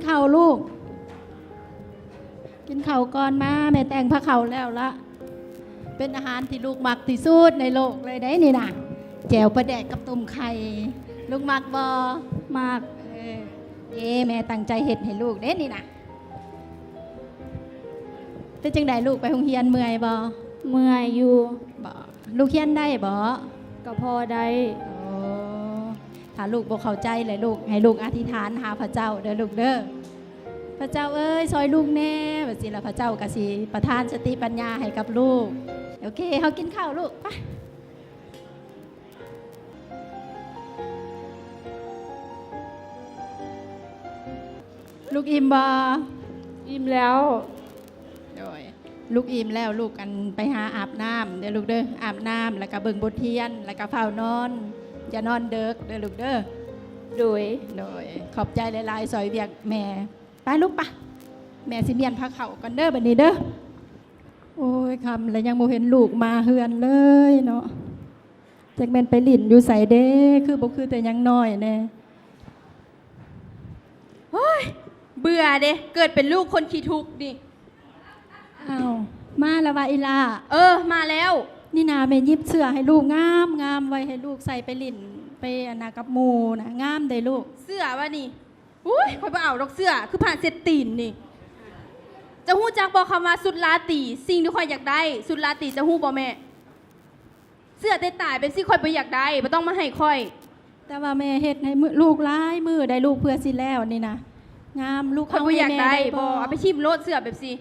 ເຂົ້າລູກ ກິນເຂົ້າກ່ອນມາ. ແມ່ແຕ່ງພາເຂົ້າແລ້ວລະ. ເປັນອາຫານທີ່ລູກມັກທີ່ສຸດໃນໂລກເລີຍເດ້ນີ້ນະ. ແຈ່ວປາແດກກັບຕົ້ມໄຂ່. ລູກມັກບໍ່? ມັກ. ເອີ ເອ ແມ່ຕັ້ງໃຈເຮັດໃຫ້ລູກເດ້ນີ້ນະ. ເປັນຈັ່ງໃດລູກ ໄປໂຮງຮຽນເມື່ອຍບໍ່? ເມື່ອຍຢູ່. ບໍ່ ລູກຮຽນໄດ້ບໍ່? ກໍພໍໄດ້. ໂອ້ ຖ້າລູກບໍ່ເຂົ້າໃຈແລ້ວ ລູກ ໃຫ້ລູກອະທິຖານຫາພະເຈົ້າເດີລູກເດີ. ພະເຈົ້າເອີຍ ຊ່ອຍລູກແດ່ ວ່າຊີ້ລະ ພະເຈົ້າກໍຊິປະທານສະຕິປັນຍາໃຫ້ກັບລູກ. ໂອເຄ ເຮົາກິນເຂົ້າລູກ ໄປ. ລູກອີ່ມບໍ່? ອີ່ມແລ້ວ. ໂດຍ ລູກອີ່ມແລ້ວ ລູກ ອັນ ໄປຫາອາບນ້ຳເດີລູກເດີ. ອາບນ້ຳ ແລ້ວກໍເບິ່ງບົດຮຽນ ແລ້ວກໍຟ້າວນອນ ຢ່ານອນເດິກເດີລູກເດີ. ໂດຍ ໂດຍ ຂອບໃຈຫຼາຍໆ ຊ່ອຍວຽກແມ່. ໄປລູກ ໄປ ແມ່ຊິມ້ຽນພາເຂົ້າກ່ອນເດີບັດນີ້ເດີ. ໂອ້ຍ ຄ່ຳແລ້ວຍັງບໍ່ເຫັນລູກມາເຮືອນເລີຍເນາະ. ຈັກແມ່ນໄປຫຼິ້ນຢູ່ໃສເດ້ ຄືບໍ່ຄືແຕ່ຍັງນ້ອຍແດ່. ໂອ້ຍ ເບື່ອເດ້ ເກີດເປັນລູກຄົນຂີ້ທຸກນີ້. ອ້າວ ມາແລ້ວຫວາອີ່ຫຼ້າ? ເອີ ມາແລ້ວ. ນີ້ນາ ແມ່ຫຍິບເສື້ອໃຫ້ລູກງາມໆ ໄວ້ໃຫ້ລູກໃສ່ໄປຫຼິ້ນ ໄປອັນນາກັບໝູ່ນະ ງາມເດ້ລູກ. ເສື້ອຫວານີ້? ໂອ້ຍ ຂ້ອຍບໍ່ເອົາດອກເສື້ອ ຄືຜ້າເຊັດຕີນນີ້. ເຈົ້າຮູ້ຈັກບໍ່ຄຳວ່າຊຸດລາຕີ? ສິ່ງທີ່ຂ້ອຍຢາກໄດ້ ຊຸດລາຕີ ເຈົ້າຮູ້ບໍ່ແມ່? ເສື້ອແຕ່ຕາຍແບບຊີ້ຂ້ອຍບໍ່ຢາກໄດ້ ບໍ່ຕ້ອງມາໃຫ້ຂ້ອຍ. ແຕ່ວ່າແມ່ເຮັດໃຫ້ມື້ ລູກຫຼາຍມື້ໄດ໋ລູກ ເພື່ອຊິແລ້ວນີ້ນະ ງາມ. ລູກ ຂ້ອຍບໍ່ຢາກໄດ້ ເອົາໃຫ້ແມ່ໄດ້ບໍ່? ບໍ່ ເອົາໄປຖິ້ມໂລດເສື້ອແບບຊີ້.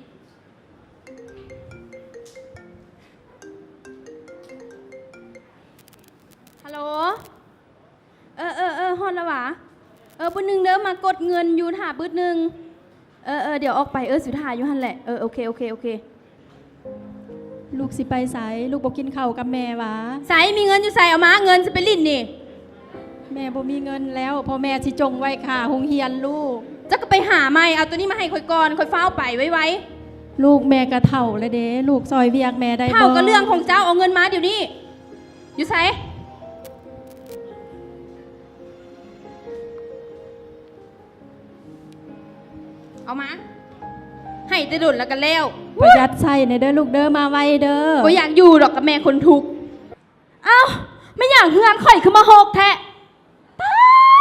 ຮັລໂຫຼ ເອີໆໆ ຮອດແລ້ວຫວາ? ເອີ ບຶດໜຶ່ງເດີ ມາກົດເງິນຢູ່ ຖ້າບຶດໜຶ່ງ. ເອີໆ ດຽວອອກໄປ ເອີ ຊິຖ້າຢູ່ຫັ້ນແຫຼະ. ເອີ ໂອເຄ ໂອເຄ ໂອເຄ. ລູກຊິໄປໃສ? ລູກບໍ່ກິນເຂົ້າກັບແມ່ຫວາ? ໃສ? ມີເງິນຢູ່ໃສ? ເອົາມາ ເງິນຊິໄປຫຼິ້ນນີ້. ແມ່ບໍ່ມີເງິນແລ້ວ ເພາະແມ່ຊິຈົ່ງໄວ້ຄ່າໂຮງຮຽນລູກ. ເຈົ້າກໍໄປຫາໃໝ່. ເອົາໂຕນີ້ມາໃຫ້ຂ້ອຍກ່ອນ ຂ້ອຍຟ້າວໄປໄວໆ. ລູກແມ່ກໍເຖົ້າແລ້ວເດ້ ລູກຊ່ອຍວຽກແມ່ໄດ້ບໍ່? ເຖົ້າກໍເລື່ອງຂອງເຈົ້າ ເອົາເງິນມາດຽວນີ້. ຢູ່ໃສ? ເອົາມາ ໃຫ້ແຕ່ດົນແລ້ວກໍແລ້ວ. ປະຢັດໃຊ້ແດ່ເດີລູກເດີ ມາໄວເດີ. ບໍ່ຢາກຢູ່ດອກກັບແມ່ຄົນທຸກ. ເອົ້າ ແມ່ນຫຍັງເຮືອນຂ້ອຍຄືມາຮົກແທ້? ຕາ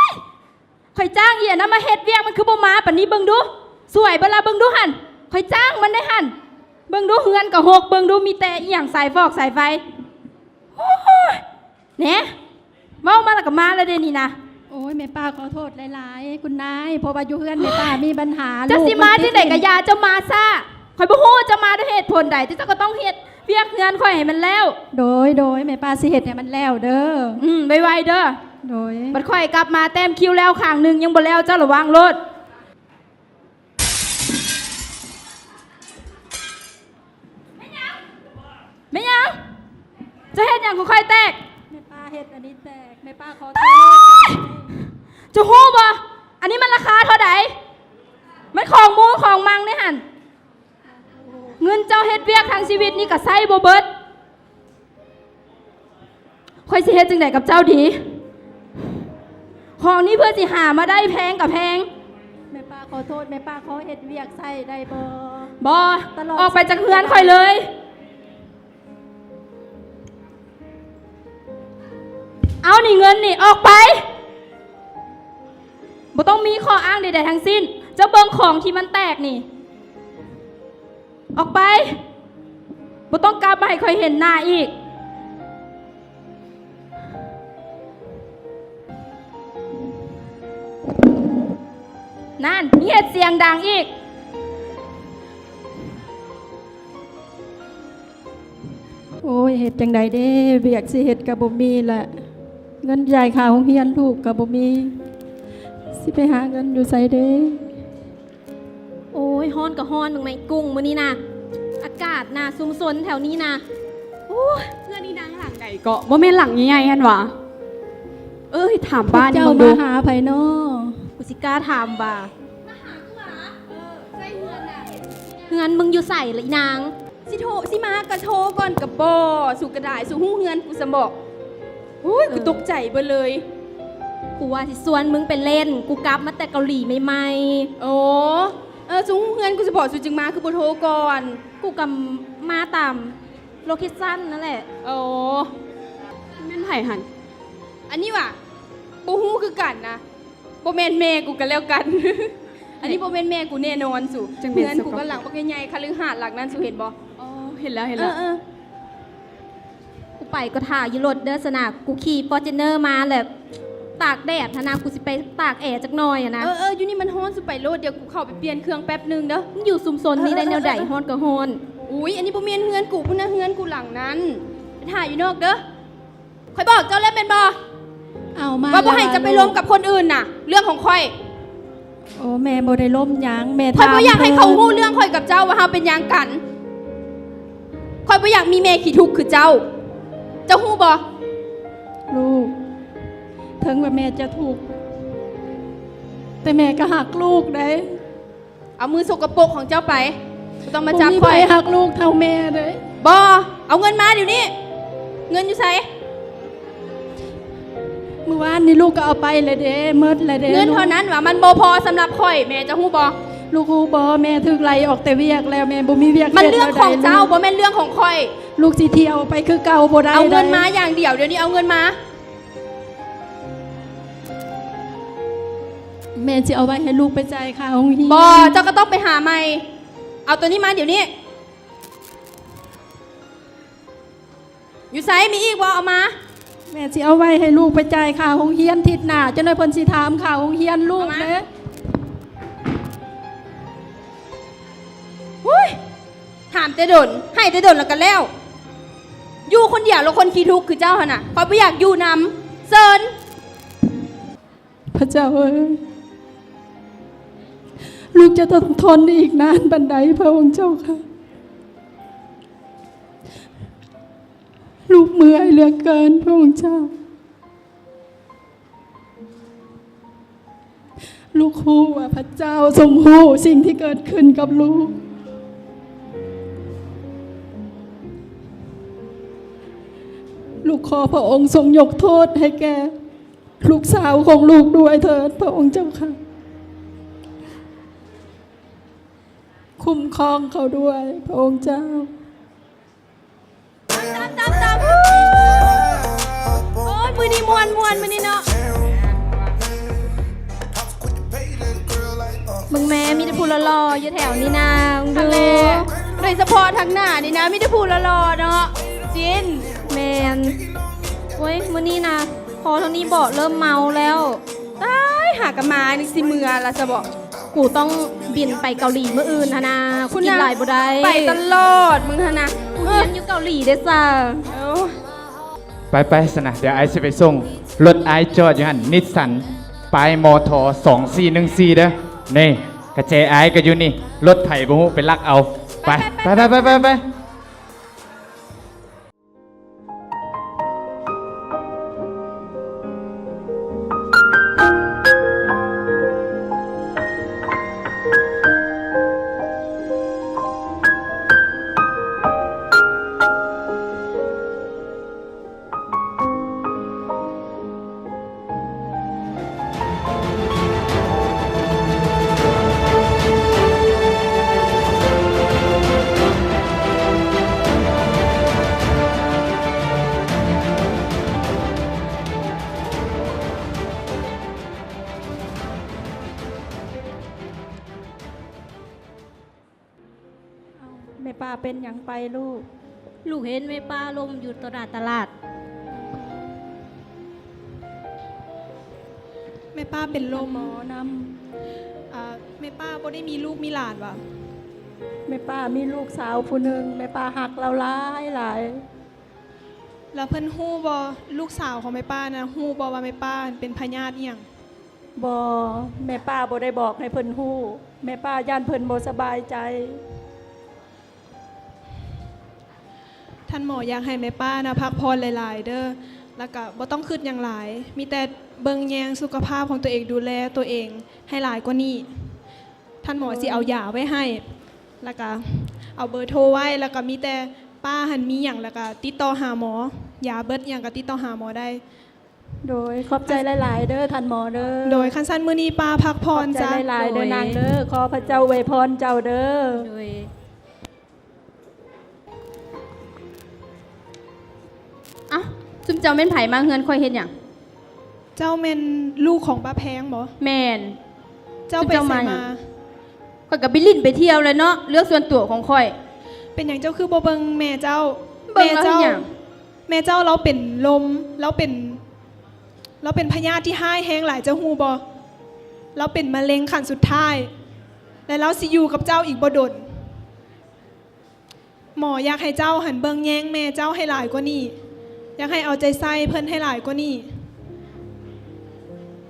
ຍ! ຂ້ອຍຈ້າງອີ່ອັນນັ້ນມາເຮັດວຽກ ມັນຄືບໍ່ມາປານນີ້ ເບິ່ງດູ. ສວຍບໍ່ລະ ເບິ່ງດູຫັ້ນ. ຂ້ອຍຈ້າງມັນໄດ໋ຫັ້ນ. ເບິ່ງດູ ເຮືອນກໍຮົກ ເບິ່ງດູ ມີແຕ່ອີ່ຫຍັງ ສາຍຟອກສາຍໄຟ. ໂອ້ຍ ແນ່ ເວົ້າມາແລ້ວກໍມາແລ້ວເດ້ນີ້ນະ. ໂອ້ຍ ແມ່ປ້າຂໍໂທດຫຼາຍໆ ຄຸນນາຍ ເພາະວ່າຢູ່ເຮືອນແມ່ປ້າມີບັນຫາ. ເຈົ້າຊິມາຈັ່ງໃດກໍຢ່າ ເຈົ້າມາຊ້າ. ຂ້ອຍບໍ່ຮູ້ວ່າເຈົ້າມາດ້ວຍເຫດຜົນໃດ ແຕ່ເຈົ້າກໍຕ້ອງເຮັດວຽກເຮືອນຂ້ອຍໃຫ້ມັນແລ້ວ. ໂດຍ ໂດຍ ແມ່ປ້າຊິເຮັດໃຫ້ມັນແລ້ວເດີ. ອືມ ໄວໆເດີ. ໂດຍ. ບັດຂ້ອຍກັບມາແຕ້ມຄິວແລ້ວຂ້າງໜຶ່ງຍັງບໍ່ແລ້ວ ເຈົ້າລະວັງໂລດ. ແມ່ນຫຍັງ? ແມ່ນຫຍັງ? ເຈົ້າເຮັດຫຍັງຂອງຂ້ອຍແຕກ? ແມ່ປ້າເຮັດອັນນີ້ແຕກ ແມ່ປ້າຂໍໂທດ. ເຈົ້າຮູ້ບໍ່? ອັນນີ້ມັນລາຄາເທົ່າໃດ? ມັນຂອງໝູຂອງມັງເດ້ຫັ້ນ. ເງິນເຈົ້າເຮັດວຽກທັງຊີວິດນີ້ກໍໃຊ້ບໍ່ເບິດ. ຂ້ອຍຊິເຮັດຈັ່ງໃດກັບເຈົ້າດີ? ຂອງນີ້ເພື່ອຊິຫາມາໄດ້ແພງກໍແພງ. ແມ່ປ້າຂໍໂທດ ແມ່ປ້າຂໍເຮັດວຽກໃຊ້ໄດ້ບໍ່? ບໍ່ ຕະຫຼອດ ອອກໄປຈາກເຮືອນຂ້ອຍເລີຍ. ເອົານີ້ເງິນນີ້ ອອກໄປ. ບໍ່ຕ້ອງມີຂໍ້ອ້າງໃດໆທັງສິ້ນ. ເຈົ້າເບິ່ງຂອງທີ່ມັນແຕກນີ້. ອອກໄປ. ບໍ່ຕ້ອງກັບມາໃຫ້ຂ້ອຍເຫັນໜ້າອີກ. ນັ້ນ ມີເຮັດສຽງດັງອີກ. ໂອ້ຍ ເຮັດຈັ່ງໃດເດ້ ວຽກຊິເຮັດກໍບໍ່ມີລະ ເງິນຈ່າຍຄ່າໂຮງຮຽນລູກກໍບໍ່ມີ ຊິໄປຫາເງິນຢູ່ໃສເດ້? ໂອ້ຍ ຮ້ອນກໍຮ້ອນ ເບິ່ງໃນກຸ້ງມື້ນີ້ນະ ອາກາດນະຊຸມຊົນແຖວນີ້ນະ. ໂອ້ຍ ເຮືອນອີນາງຫຼັງໃດເກາະ ບໍ່ແມ່ນຫຼັງໃຫຍ່ໆຫັ້ນຫວາ? ເອີຍ ຖາມບ້ານເບິ່ງດູ ເຈົ້າມາຫາໃຜນໍ? ກູຊິກ້າຖາມຫວາ? ມາຫາກູຫວາ? ເອີ ໃສ່ເຮືອນນະ. ເຮືອນມຶງຢູ່ໃສລະອີນາງ? ຊິໂທ ຊິມາກະໂທກ່ອນກະບໍ່ ສູກະດາຍ ສູຮູ້ເຮືອນກູຊຳບໍ? ໂອ້ຍ ເອີ ກູຕົກໃຈເບິດເລີຍ. ກູວ່າຊິຊວນມຶງໄປຫຼິ້ນ, ກູກັບມາແຕ່ເກົາຫຼີໃໝ່ໆ. ໂອ້ ເອີ ສູຮູ້ເຮືອນກູສະເພາະ, ສູຈຶ່ງມາ ຄືບໍ່ໂທກ່ອນ? ກູກໍມາຕາມໂລເຄຊັນນັ້ນແຫຼະ. ໂອ້ ແມ່ນໃຜຫັ້ນ? ອັນນີ້ຫວາ? ບໍ່ຮູ້ຄືກັນນະ. ບໍ່ແມ່ນແມ່ກູກໍແລ້ວກັນ. ອັນນີ້ບໍ່ແມ່ນແມ່ກູແນ່ນອນສູ. ເຮືອນກູກໍຫຼັງບັກໃຫຍ່ໆ ຄະລືຫາດຫຼັງນັ້ນ, ສູເຫັນບໍ່? ອໍ ເຫັນແລ້ວ ເຫັນແລ້ວ. ເອີໆ ກູໄປກໍຖ້າຢູ່ລົດເດີຊັ້ນນະ. ກູຂີ່ຟໍຈູນເນີມາແລ້ວຕາກແດດຫັ້ນນະ, ກູຊິໄປຕາກແອຈັກໜ່ອຍຫັ້ນນະ. ເອີໆ ຢູ່ນີ້ມັນຮ້ອນ, ສູໄປໂລດ, ດຽວກູເຂົ້າໄປປ່ຽນເຄື່ອງແປັບໜຶ່ງເດີ. ມັນຢູ່ຊຸມຊົນນີ້ໄດ້ແນວໃດ ຮ້ອນກໍຮ້ອນ. ອຸ້ຍ ອັນນີ້ບໍ່ແມ່ນເຮືອນກູພຸ້ນນະ, ເຮືອນກູຫຼັງນັ້ນ. ໄປຖ້າຢູ່ນອກເດີ. ຂ້ອຍບອກເຈົ້າແລ້ວແມ່ນບໍ່? ເອົາມາ ວ່າບໍ່ໃຫ້ເຈົ້າໄປລົມກັບຄົນອື່ນນະ, ເລື່ອງຂອງຂ້ອຍ. ໂອ້ ແມ່ບໍ່ໄດ້ລົມຫຍັງ, ແມ່ຖາມ. ຂ້ອຍບໍ່ຢາກໃຫ້ເຂົາຮູ້ເລື່ອງຂ້ອຍກັບເຈົ້າວ່າເຮົາເປັນຫຍັງກັນ. ຂ້ອຍບໍ່ຢາກມີແມ່ຂີ້ທຸກຄືເຈົ້າ. ເຈົ້າຮູ້ບໍ່? ລູກ, ເຖິງວ່າແມ່ຈະທຸກ, ແຕ່ແມ່ກໍຮັກລູກເດ້. ເອົາມືສົກກະປົກຂອງເຈົ້າໄປ, ບໍ່ຕ້ອງມາຈັບຂ້ອຍ. ບໍ່ມີໃຜຮັກລູກເທົ່າແມ່ເດ້. ບໍ່, ເອົາເງິນມາດຽວນີ້. ເງິນຢູ່ໃສ? ມື້ວານນີ້ລູກກໍເອົາໄປແລ້ວເດ້, ໝົດແລ້ວເດ້. ເງິນເທົ່ານັ້ນຫວາ? ມັນບໍ່ພໍສຳລັບຂ້ອຍ, ແມ່ເຈົ້າຮູ້ບໍ່? ລູກຮູ້ບໍ່? ແມ່ຖືກໄລ່ອອກແຕ່ວຽກແລ້ວ, ແມ່ບໍ່ມີວຽກເຮັດແລ້ວ. ມັນເລື່ອງຂອງເຈົ້າ, ບໍ່ແມ່ນເລື່ອງຂອງຂ້ອຍ. ລູກຊິທ່ຽວໄປຄືເກົ່າບໍ່ໄດ້. ເອົາເງິນມາຢ່າງດຽວ, ດຽວນີ້ເອົາເງິນມາ. ແມ່ຊິເອົາໄວ້ໃຫ້ລູກໄປຈ່າຍຄ່າໂຮງຮຽນ. ບໍ່, ເຈົ້າກໍຕ້ອງໄປຫາໃໝ່. ເອົາໂຕນີ້ມາດຽວນີ້. ຢູ່ໃສ? ມີອີກບໍ່? ເອົາມາ. ແມ່ຊິເອົາໄວ້ໃຫ້ລູກໄປຈ່າຍຄ່າໂຮງຮຽນທິດໜ້າ, ຈັກໜ້ອຍເພິ່ນຊິຖາມຄ່າໂຮງຮຽນລູກເດ້. ເອົາມາ. ຫຸ້ຍ! ຖາມແຕ່ດົນ, ໃຫ້ແຕ່ດົນແລ້ວກໍແລ້ວ. ຢູ່ຄົນດຽວແລ້ວຄົນຂີ້ທຸກຄືເຈົ້າຫັ້ນນະ, ຂ້ອຍບໍ່ຢາກຢູ່ນຳ. ເຊີນ. ພະເຈົ້າເອີຍ, ລູກຈະຕ້ອງທົນອີກນານປານໃດ ພະອົງເຈົ້າຂ້າ? ລູກເມື່ອຍເຫຼືອເກີນ ພະອົງເຈົ້າ. ລູກຮູ້ວ່າພະເຈົ້າຊົງຮູ້ສິ່ງທີ່ເກີດຂຶ້ນກັບລູກ. ລູກຂໍພະອົງຊົງຍົກໂທດໃຫ້ແກ່ລູກສາວຂອງລູກດ້ວຍເຖີດ ພະອົງເຈົ້າຂ້າ. ຄຸ້ມຄອງເຂົາດ້ວຍ ພະອົງເຈົ້າ. ຕາມ ຕາມ ຕາມ ໂອ້ຍ ມື້ນີ້ມ່ວນ ມ່ວນ ມື້ນີ້ເນາະ. ເບິ່ງແມ້ ມີແຕ່ຜູ້ຫຼໍ່ໆ ຢູ່ແຖວນີ້ນາ ເບິ່ງດູ. ໂດຍສະເພາະທາງໜ້ານີ້ນະ ມີແຕ່ຜູ້ຫຼໍ່ໆ ເນາະ ຈິນ. ແມ່ນ. ໂອ້ຍ ມື້ນີ້ນະ ພໍເທົ່ານີ້ເບາະເລີ່ມເມົາແລ້ວ. ຕາຍ ຫາກະມານີ້ ຊິເມືອລະຊະເບາະ. ກູຕ້ອງບິນໄປເກົາຫຼີມື້ອື່ນຫັ້ນນາ, ກູກິນຫຼາຍບໍ່ໄດ້. ໄປຕະຫຼອດ ມຶງຫັ້ນນະ. ກູຮຽນຢູ່ເກົາຫຼີເດ້ຊະ. ໂອ້ ໄປໆ ຊັ້ນນະ, ດຽວອ້າຍຊິໄປສົ່ງ. ລົດອ້າຍຈອດຢູ່ຫັ້ນ, ນິດສັນ ປ້າຍ ມທ ສອງສີ່ໜຶ່ງສີ່ ເດີ. ນີ້ ກະແຈອ້າຍກໍຢູ່ນີ້, ລົດໃຜບໍ່ຮູ້ ໄປລັກເອົາ. ໄປ ໄປ ໄປ ໄປ ໄປ. ເອົ້າ ແມ່ປ້າເປັນຫຍັງໄປລູກ? ລູກເຫັນແມ່ປ້າລົ້ມຢູ່ຕໍ່ໜ້າຕະຫຼາດ. ແມ່ປ້າເປັນລົມ. ຫາໝໍນຳ. ເອີ ແມ່ປ້າບໍ່ໄດ້ມີລູກມີຫຼານຫວາ? ແມ່ປ້າມີລູກສາວຜູ້ໜຶ່ງ, ແມ່ປ້າຮັກລາວຫຼາຍໆ. ແລ້ວເພິ່ນຮູ້ບໍ່, ລູກສາວຂອງແມ່ປ້ານະ ຮູ້ບໍ່ວ່າແມ່ປ້າເປັນພະຍາດອີ່ຫຍັງ? ບໍ່, ແມ່ປ້າບໍ່ໄດ້ບອກໃຫ້ເພິ່ນຮູ້. ແມ່ປ້າຢ້ານເພິ່ນບໍ່ສະບາຍໃຈ. ທ່ານໝໍຢາກໃຫ້ແມ່ປ້ານະພັກຜ່ອນຫຼາຍໆເດີ, ແລ້ວກະບໍ່ຕ້ອງຄິດຫຍັງຫຼາຍ, ມີແຕ່ເບິ່ງແຍງສຸຂະພາບຂອງຕົວເອງ, ດູແລຕົວເອງໃຫ້ຫຼາຍກວ່ານີ້. ທ່ານໝໍຊິເອົາຢາໄວ້ໃຫ້ ແລ້ວກະເອົາເບີໂທໄວ້, ແລ້ວກະມີແຕ່ປ້າຫັ້ນມີຫຍັງ ແລ້ວກະຕິດຕໍ່ຫາໝໍ, ຢາເບິດຫຍັງກະຕິດຕໍ່ຫາໝໍໄດ້. ໂດຍ ຂອບໃຈຫຼາຍໆເດີທ່ານໝໍເດີ. ໂດຍ ຄັນຊັ້ນມື້ນີ້ປ້າພັກຜ່ອນຊະ. ຂອບໃຈຫຼາຍໆເດີນາງເດີ. ຂໍພະເຈົ້າອວຍພອນເຈົ້າເດີ. ໂດຍ. ເອົ້າ ຊຸມເຈົ້າແມ່ນໃຜ ມາເຮືອນຂ້ອຍເຮັດຫຍັງ? ເຈົ້າແມ່ນລູກຂອງປ້າແພງບໍ? ແມ່ນ. ເຈົ້າໄປໃສມາ? ຂ້ອຍກໍໄປຫຼິ້ນໄປທ່ຽວແຫຼະເນາະ ເລື່ອງສ່ວນຕົວຂອງຂ້ອຍ. ເປັນຫຍັງເຈົ້າຄືບໍ່ເບິ່ງແມ່ເຈົ້າ? ເບິ່ງແລ້ວເຮັດຫຍັງ? ແມ່ເຈົ້າ ແມ່ເຈົ້າລາວເປັນລົມ ລາວເປັນ ລາວເປັນພະຍາດທີ່ຮ້າຍແຮງຫຼາຍ ເຈົ້າຮູ້ບໍ່? ລາວເປັນມະເຮັງຂັ້ນສຸດທ້າຍ ແລະ ລາວຊິຢູ່ກັບເຈົ້າອີກບໍ່ດົນ. ໝໍຢາກໃຫ້ເຈົ້າຫັ້ນເບິ່ງແຍງແມ່ເຈົ້າໃຫ້ຫຼາຍກວ່ານີ້, ຢາກໃຫ້ເອົາໃຈໃສ່ເພິ່ນໃຫ້ຫຼາຍກວ່ານີ້.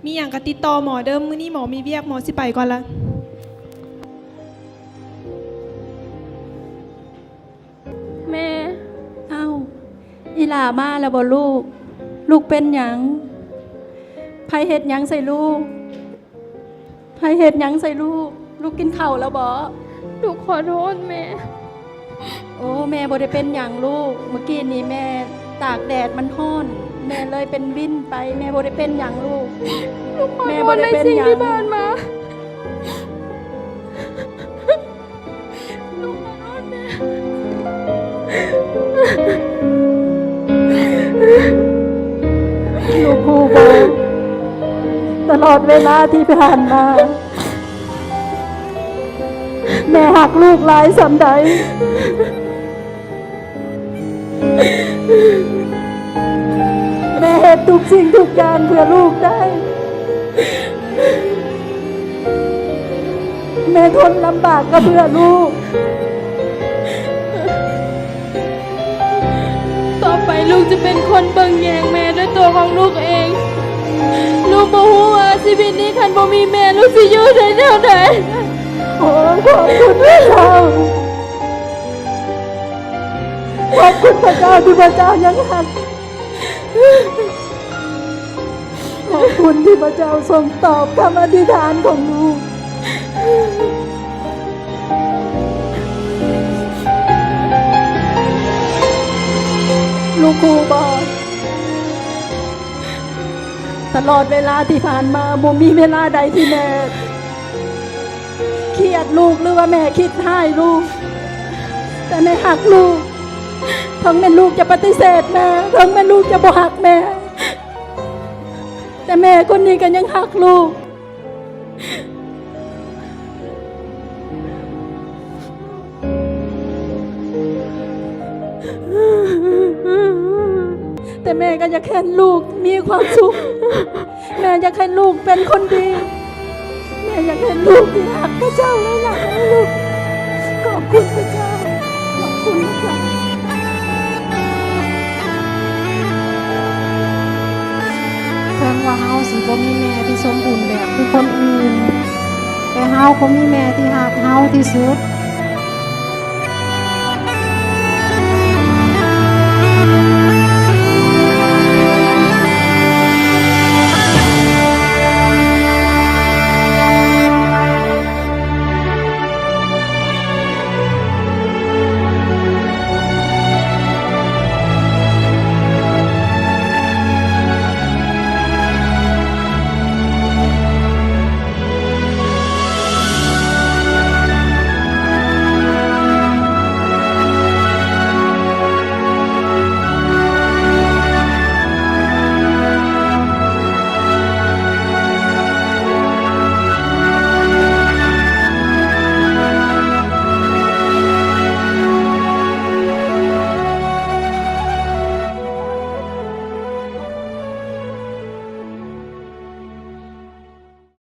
ມີຫຍັງກໍຕິດຕໍ່ໝໍເດີ, ມື້ນີ້ໝໍມີວຽກ, ໝໍຊິໄປກ່ອນລະ. ແມ່. ອ້າວ ອີ່ຫຼ້າມາແລ້ວບໍລູກ? ລູກເປັນຫຍັງ? ໃຜເຮັດຫຍັງໃສ່ລູກ? ໃຜເຮັດຫຍັງໃສ່ລູກ? ລູກກິນເຂົ້າແລ້ວບໍ? ລູກຂໍໂທດແມ່. ໂອ້ ແມ່ບໍ່ໄດ້ເປັນຫຍັງລູກ, ມື້ກີ້ນີ້ແມ່ຕາກແດດມັນຮ້ອນ ແມ່ເລີຍເປັນວິນໄປ, ແມ່ບໍ່ໄດ້ເປັນຫຍັງລູກ. ລູກຂໍໂທດໃນສິ່ງທີ່ຜ່ານມາ. ລູກຮູ້ບໍ່? ຕະຫຼອດເວລາທີ່ຜ່ານມາ ແມ່ຮັກລູກຫຼາຍສ່ຳໃດ? ແມ່ເຮັດທຸກສິ່ງທຸກຢ່າງເພື່ອລູກໄດ້. ແມ່ທົນລຳບາກກໍເພື່ອລູກ. ຕໍ່ໄປລູກຈະເປັນຄົນເບິ່ງແຍງແມ່ດ້ວຍຕົວຂອງລູກເອງ. ລູກບໍ່ຮູ້ວ່າຊີວິດນີ້ຄັນບໍ່ມີແມ່ ລູກຊິຢູ່ໄດ້ແນວໃດ. ໂອ້ ຂອບຄຸນພະເຈົ້າ. ຂອບຄຸນພະເຈົ້າທີ່ພະເຈົ້າຍັງຮັກ. ຂອບຄຸນທີ່ພະເຈົ້າຊົງຕອບຄຳອະທິຖານຂອງລູກ. ລູກຮູ້ບໍ່? ຕະຫຼອດເວລາທີ່ຜ່ານມາ ບໍ່ມີເວລາໃດທີ່ແມ່ຄຽດລູກ ຫຼືວ່າແມ່ຄິດຮ້າຍລູກ, ແຕ່ແມ່ຮັກລູກ. ເຖິງແມ່ນລູກຈະປະຕິເສດແມ່, ເຖິງແມ່ນລູກຈະບໍ່ຮັກແມ່, ແຕ່ແມ່ຄົນນີ້ກໍຍັງຮັກລູກ. ແຕ່ແມ່ກໍຢາກເຫັນລູກມີຄວາມສຸກ, ແມ່ຢາກໃຫ້ລູກເປັນຄົນດີ, ແມ່ຢາກເຫັນລູກທີ່ຮັກພະເຈົ້າຫຼາຍໆ. ລູກ ຂອບຄຸນພະເຈົ້າ, ຂອບຄຸນພະເຈົ້າ. ເຖິງວ່າເຮົາຊິບໍ່ມີແມ່ທີ່ສົມບູນແບບຄືຄົນອື່ນ, ແຕ່ເຮົາກໍມີແມ່ທີ່ຮັກເຮົາທີ່ສຸດ.